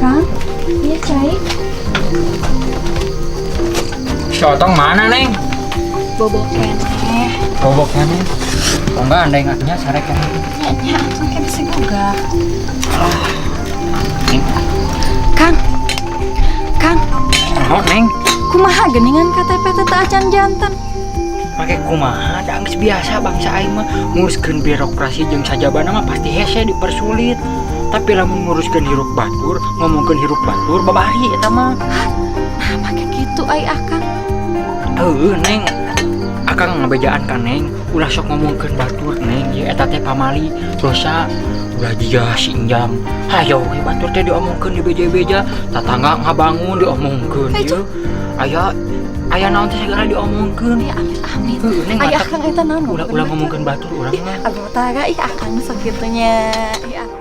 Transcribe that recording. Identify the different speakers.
Speaker 1: Kang, iya cai.
Speaker 2: Si Otong mana, Neng?
Speaker 1: Bobo keneh.
Speaker 2: Bobo keneh. Oh enggak, andai nggaknya sare keneh.
Speaker 1: Nya nya atuh ke bisa gugah.
Speaker 2: Neng.
Speaker 1: Kang. Kang.
Speaker 2: Oh, Neng.
Speaker 1: Kumaha geuningan KTP teh teu acan janten?
Speaker 2: Make kumaha, da geus biasa bangsa aing mah nguruskeun birokrasi jeung sajabana mah pasti hese dipersulit. Tapi lamun nguruskeun hirup batur, ngomongkeun hirup batur babari eta mah.
Speaker 1: Nah, make kitu ai Akang.
Speaker 2: Heueuh, Neng. Akang ngabejaan ka Neng, ulah sok ngomongkeun batur, Neng. Ieu eta teh pamali, dosa. Ulah jiga si Injam. Hayo we batur teh diomongkeun di beja-beja, tatangga ngabangun diomongkeun ieu. Aya aya naon teh segala diomongkeun.
Speaker 1: Ya amit amit.
Speaker 2: Heueuh, Neng.
Speaker 1: Ai
Speaker 2: Matak
Speaker 1: Akang eta naon?
Speaker 2: Ulah ulah ngomongkeun batur urang mah.
Speaker 1: Abdi mah tara ih Akang nu sakitu nya. Ih.